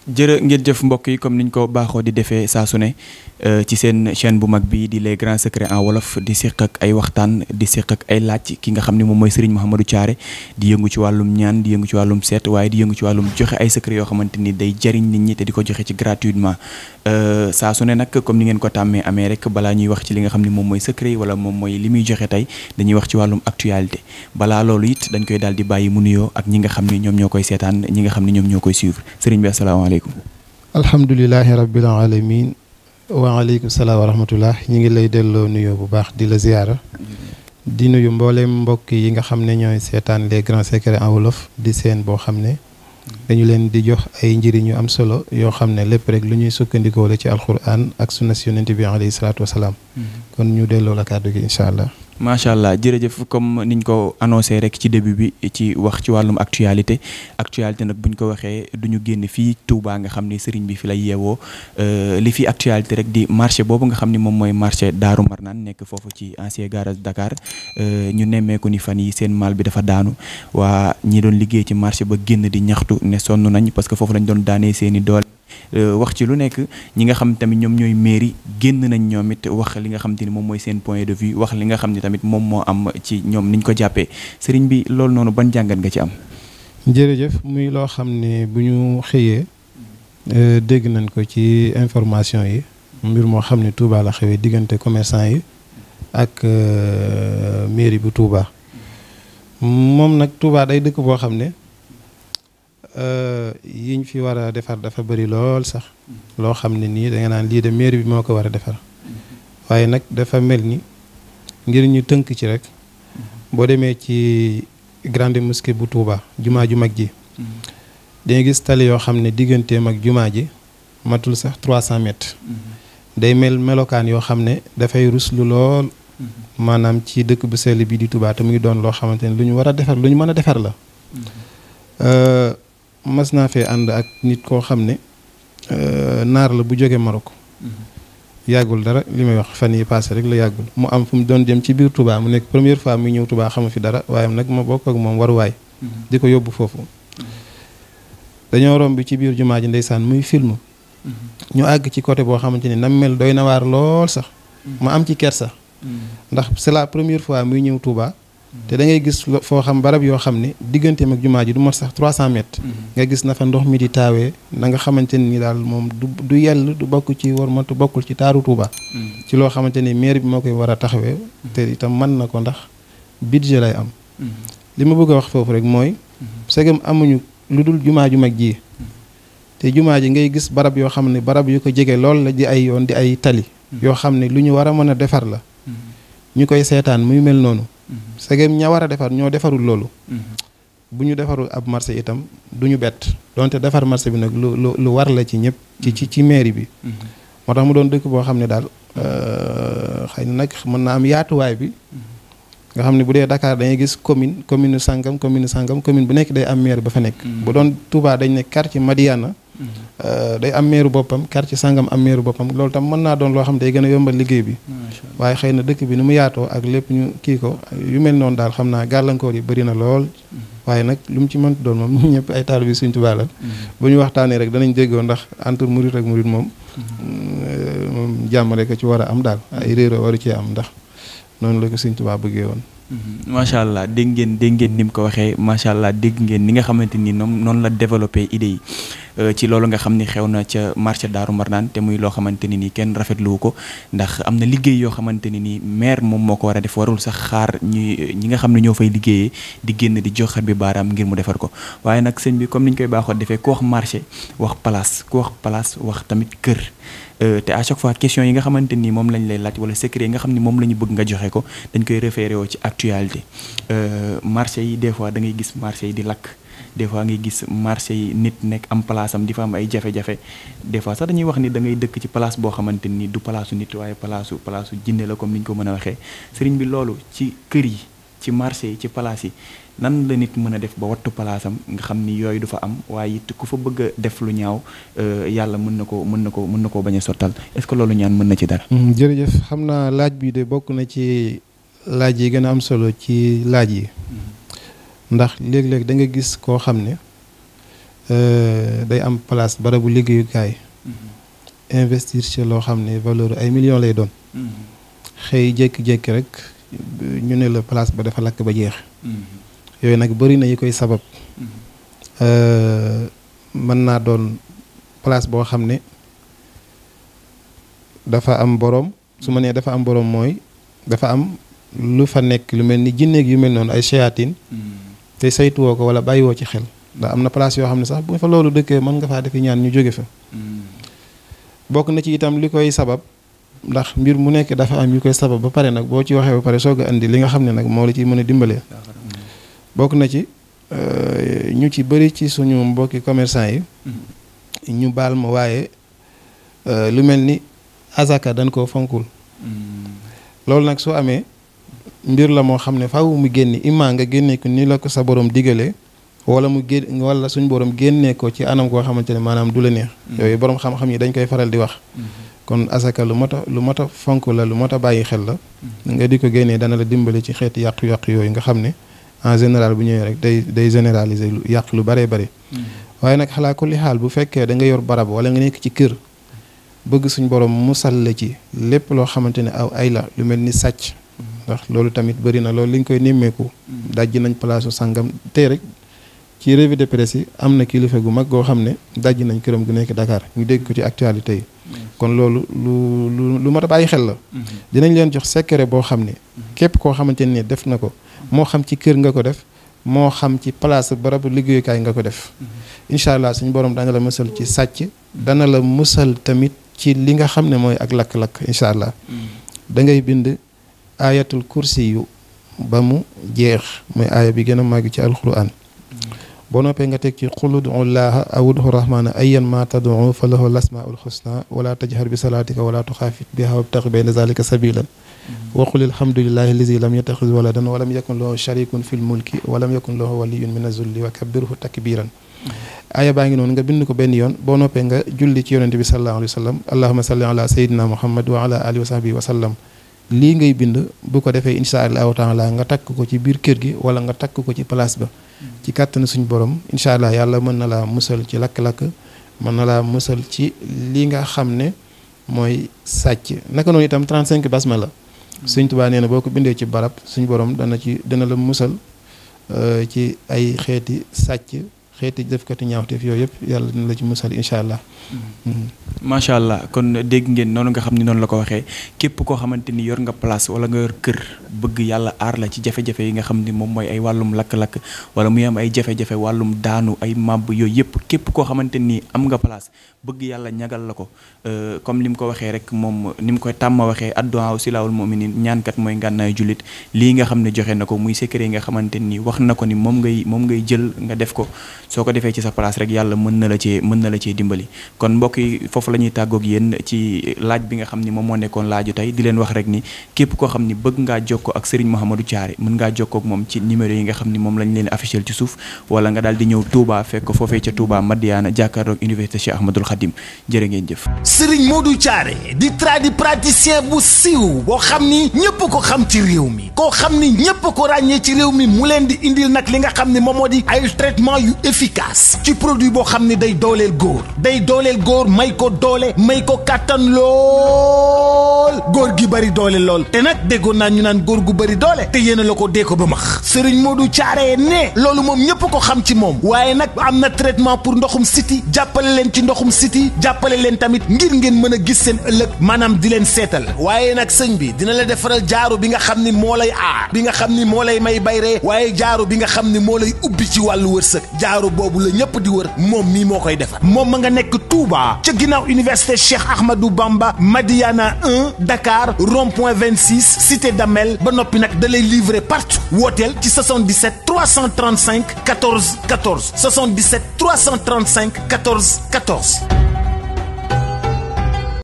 jërë ngeen jëf mbokk yi comme niñ ko baaxoo di defee saa su ne ci seen chaîne bu mag bi di les grands secrets en wolof di seq ak ay waxtaan di seq ak ay laaj ki nga xam ne moom mooy Serigne Mouhamadou Thiaré di yëngu ci wàllum ñaan di yëngu ci wàllum seet waaye di yëngu ci wàllum joxe ay secrets yoo xamante ni day jariñ nit ñi te di ko joxe ci gratuitement saa su ne nag comme ni ngeen ko tàmmee amee rek balaa ñuy wax ci li nga xam ne moom mooy secret yi wala moom mooy li muy joxe tey dañuy wax ci wàllum actualité balaa loolu it dañ koy daal di bàyyi mu nuyoo ak ñi nga xam ne ñoom ñoo koy seetaan ñi nga xam ne ñoom ñoo koy suivre Serigne bi asalaamaaleykum. alhamdulilahi rabbil alamin waaleykum salaam wa rahmatullah ñi ngi lay delloo nuyoo bu baax di la ziyaara di nuyu mbooleem mbokk yi nga xam ne ñooy seetaan les grands secrets en wolof di seen boo xam ne dañu leen di jox ay njëriñ yu am solo yoo xam ne lépp rek lu ñuy sukkandikoo la ci alquran ak sunna si yonent bi alayhi salaatu wasalaam kon ñu delloo la kàddu gi incha allah. macha allah jërëjëf comme niñ ko annoncé rek ci début bi ci wax ci wàllum actualité nag buñ ko waxee duñu génn fii Touba nga xam ni sëriñ bi fi lay yeewoo li fi actualité rek di marché boobu nga xam ni moom mooy marché Daaru Marnaan nekk foofu ci ancien garage Dakar ñu nemmeeku ni fan yi seen maal bi dafa daanu waa ñi doon liggéey ci marché ba génn di ñaxtu ne sonn nañ parce que foofu lañ doon daanee seeni doole wax ci lu nekk ñi nga xam tamit ñoom ñooy mairie génn nañ ñoom it wax li nga xam te ni moom mooy seen point de vue wax li nga xam ne tamit moom moo am ci ñoom niñ ko jàppee sëriñ bi loolu noonu ban jàngat nga ci am. jërëjëf muy loo xam ne bu ñu xëyee dégg nañ ko ci information yi mbir moo xam ne Touba la xewee diggante commerçant yi ak mairie bu Touba moom nag Touba day dëkk boo xam ne. yiñ fi war a defar dafa bëri lool sax loo xam ne nii da nga naan lii de mairie bi moo ko war a defar waaye nag dafa mel ni ngir ñu tënk ci rek boo demee ci grande mosquée bu Touba jumaa ju mag ji danga gis tali yoo xam ne digganteem ak jumaa ji matul sax 300 mètres day melokaan yoo xam ne dafay ruslu lool maanaam ci dëkk bu sell bi di Touba te muy doon loo xamante ne lu ñu war a defar lu ñu mën a defar la mas naa fee ànd ak nit koo xam ne naar la bu jóge Maroc yàggul dara li may wax fan yi passé rek la yàggul mu am fu mu doon jëm ci biir Touba mu nekk première fois muy ñëw Touba xamu fi dara waaye nag ma bokk ak moom waruwaay di ko yóbbu foofu dañoo romb bi ci biir jumaa ji ndeysaan muy film ñu àgg ci côté boo xamante ni nam mel doy na waar lool sax ma am ci kersa ndax c'est la première fois muy ñëw Touba te da ngay gis foo xam barab yoo xam ne digganteem ak jumaa ji du mat sax 300 mètres nga gis na fa ndox mi di taawee na nga xamante ni daal moom du yell du bokk ci warmatu bokkul ci taaru Touba ci loo xamante ni maire bi moo koy war a taxawee te itam mën na ko ndax budget lay am li ma bëgg a wax foofu rek mooy segam amuñu lu dul jumaa ju mag ji te jumaa ji ngay gis barab yoo xam ne barab yu ko jege lool la di ay yoon di ay tali yoo xam ne lu ñu war a mën a defar la ñu koy seetaan muy mel noonu segem ña war a defar ñoo defarul loolu bu ñu defarul ab marché itam du ñu bett donte defar marché bi nag lu war la ci ñëpp ci mairie bi moo tax mu doon dëkk boo xam ne daal xëy na nag mën naa am yaatuwaay bi nga xam ne bu dee Dakar dañuy gis commune sangam commune bu nekk day am maire ba fa nekk bu doon Touba dañ ne quartier Madiana day am meeru boppam quartier sangam am meeru boppam loolu tam mën naa doon loo xam day gën a yombal liggéey bi waaye xëy na dëkk bi ni mu yaatoo ak lépp ñu kii ko yu mel noonu daal xam naa gàllankoor yi bëri na lool waaye nag lu mu ci mënti doon moom ñëpp ay taalibe bi Sëriñ Tuubaa la bu ñu waxtaanee rek danañ déggoo ndax entre murit ak murit moom jàmm rek a ci war a am daal ay réeroo waru cee am ndax noonu la ko Sëriñ Tuubaa bëggee woon macha allah dégg ngeen ni mu ko waxee macha allah dégg ngeen ni nga xamante ni noonu la développé idée yi ci loolu nga xam ni xew na ca marché Daaru Marnaan te muy loo xamante ni nii kenn rafetluwu ko ndax am na liggéey yoo xamante ni nii maire moom moo ko war a def warul sax xaar ñi nga xam ne ñoo fay liggéeyee di génn di jox xar bi baaraam ngir mu defar ko waaye nag sëñ bi comme ni ñu koy baaxoo defee ku wax marché wax place wax tamit kër te à chaque fois question yi nga xamante ni moom lañ lay laaj wala secret yi nga xam ni moom la ñu bëgg nga joxe ko dañ koy référé woo ci actualité marché yi des fois da ngay gis marché yi di lakk des fois ngay gis marché yi nit nekk am place am di fa am ay jafe-jafe des fois sax dañuy wax ni da ngay dëkk ci place boo xamante ni du palaasu nit waaye palaasu jinne la comme ni ñu ko mën a waxee sëriñ bi loolu ci kër yi ci marché yi ci place yi nan la nit mën a def ba wattu palaasam nga xam ni yooyu du fa am waaye it ku fa bëgg a def lu ñaaw yàlla mën na koo bañ a sottal est-ce que loolu ñaan mën na ci dara. jërëjëf xam naa laaj bi de bokk na ci laaj yi gën a am solo ci laaj yi ndax léeg-léeg da nga gis koo xam ne day am place barabu liggéeyukaay investir ci loo xam ne valeur ay millions lay doon xëy jékki-jékki rek ñu ne la place ba dafa lakk ba jeex yooyu nag bëri na yi koy sabab mën naa doon place boo xam ne dafa am borom su ma nee dafa am borom mooy dafa am lu fa nekk lu mel ni jinneeg yu mel noonu ay shayatin te saytuwoo ko wala bàyyiwoo ci xel ndax am na place yoo xam ne sax bu fa loolu dëkkee mën nga faa defi ñaan ñu jóge fa bokk na ci itam li koy sabab ndax mbir mu nekk dafa am yu koy sabab ba pare nag boo ci waxee ba pare soog a indi li nga xam ne nag moo la ciy mën a dimbalee bokk na ci ñu ci bëri ci suñu mbokki commerçant yi ñu baal ma waaye lu mel ni azaka dañ koo fonkul loolu nag soo amee mbir la moo xam ne faaw mu génne imma nga génne ko ni la ko sa borom digalee wala mu génn wala suñ borom génnee ko ci anam koo xamante ne maanaam du la neex yooyu borom xam-xam yi dañ koy faral di wax kon asaka lu mot a fonk la lu mot a bàyyi xel la nga di ko génnee dana la dimbali ci xeeti yàqu-yàqu yooyu nga xam ne en général bu ñëwee rek day généraliser lu yàq lu baree bare waaye nag xalaa kulli xaal bu fekkee da nga yor barab wala nga nekk ci kër bëgg suñ borom musal la ci lépp loo xamante ne aw ay la lu mel ni sàcc ndax loolu tamit bëri na loolu li ñu koy nemmeeku dajji nañ place sangam tey rek ci revue de presse yi am na kilifa gu mag goo xam ne dajji nañ këram gu nekk Dakar ñu dégg ko ci actualité yi kon loolu lu mat a bàyyi xel la dinañ leen jox secret boo xam ne képp koo xamante ne def na ko moo xam ci kër nga ko def moo xam ci place barabu liggéeyukaay nga ko def incha allah suñu borom dana la musal ci sàcc dana la musal tamit ci li nga xam ne mooy ak lakk-lakk incha allah da ngay bind ayatul kursi yu ba mu jeex mooy aaya bi gën a màgg ci alquran boo noppee nga teg ci qul ud'u llaaha aw ud'u rahmaana ayyan ma tad'u fa lahu lasmaa'ul husna wala tajhar bi salaatika wala tuxaafit biha wabtaghi bayna zalika sabilan wa qul alhamdulillahi allazi lam yattaxiz waladan wa lam yakun lahu sharikun fil mulki wa lam yakun lahu waliyyun min az-zulli wa kabbirhu takbiran aaya baa ngi noonu nga bind ko benn yoon boo noppee nga julli ci yonente bi sallallahu alayhi wa sallam allahumma salli ala sayyidina muhammad wa ala alihi wa sahbihi wa sallam lii ngay bind bu ko defee insha allahu taala nga takk ko ci biir kër gi wala nga takk ko ci place ba ci kàttanu suñ borom incha allah yàlla mën na laa musal ci lakk-lakk mën na laa musal ci li nga xam ne mooy sàcc naka noonu itam 35 basmala Sëñ Tuubaa nee na boo ko bindee ci barab suñ borom dana la musal ci ay xeeti sàcc xeeti defkati ñaawteef yooyu yëpp yàlla dina la ci musal incha allah. macha allah kon dégg ngeen noonu nga xam ni noonu la ko waxee képp koo xamante ni yor nga place wala nga yor kër bëgg yàlla aar la ci jafe-jafe yi nga xam ni moom mooy ay wàllum lakk-lakk wala muy am ay jafe-jafe wàllum daanu ay màbb yooyu yëpp képp koo xamante ni am nga place bëgg yàlla ñagal la ko comme li mu ko waxee rek moom ni mu koy tàmm waxee addu'a silaahul mu'minin ñaankat mooy ngànnaayu jullit lii nga xam ne joxe na ko muy secret yi nga xamante ni wax na ko ni moom ngay jël nga def ko soo ko defee ci sa place rek yàlla mën na la cee dimbali kon mbokk yi foofu la ñuy tàggoog yéen ci laaj bi nga xam ni moom moo nekkoon laaju tey di leen wax rek ni képp koo xam ni bëgg ngaa jokkoo ak Serigne Mouhamadou Thiaré mën ngaa jokkoo ak moom ci numéro yi nga xam ni moom lañ leen affiché ci suuf wala nga daal di ñëw Touba fekk ko foofee ca Touba Madiana jàkkaarloog université Cheikh Ahmadoul Khadim jërë ngeen jëf. Serigne Modou Thiaré di tradipraticien bu siiw boo xam ni ñëpp ko xam ci réew mi koo xam ni ñëpp ko ràññee ci réew mi mu leen di indil nag li nga xam ne moom moo di ay traitement yu efficace ci produit boo xam ne day dooleel góor may ko doole may ko kàttan lool góor gi bari doole lool te nag déggoon naa ñu naan góor gu bari doole te yéen la ko dee ko ba max Serigne Modou Thiaré ne loolu moom ñëpp ko xam ci moom waaye nag am na traitement pour ndoxum siti jàppale leen ci ndoxum siti jàppale leen tamit ngir ngeen mën a gis seen ëllëg maanaam di leen seetal waaye nag sëñ bi dina la defaral jaaro bi nga xam ni moo lay aar bi nga xam ni moo lay may bayree waaye jaaro bi nga xam ni moo lay ubbi ci wàllu wërsëg jaaro boobu la ñëpp di wër moom mii moo koy defar moom ma nga nekk Touba ca ginnaaw université Cheikh Ahmadou Bamba Madiana 1 Dakar rond-point 26 cité d'Amel ba noppi nag da lay livrer partout wooteel ci 77 335 14 14 77 335 14 14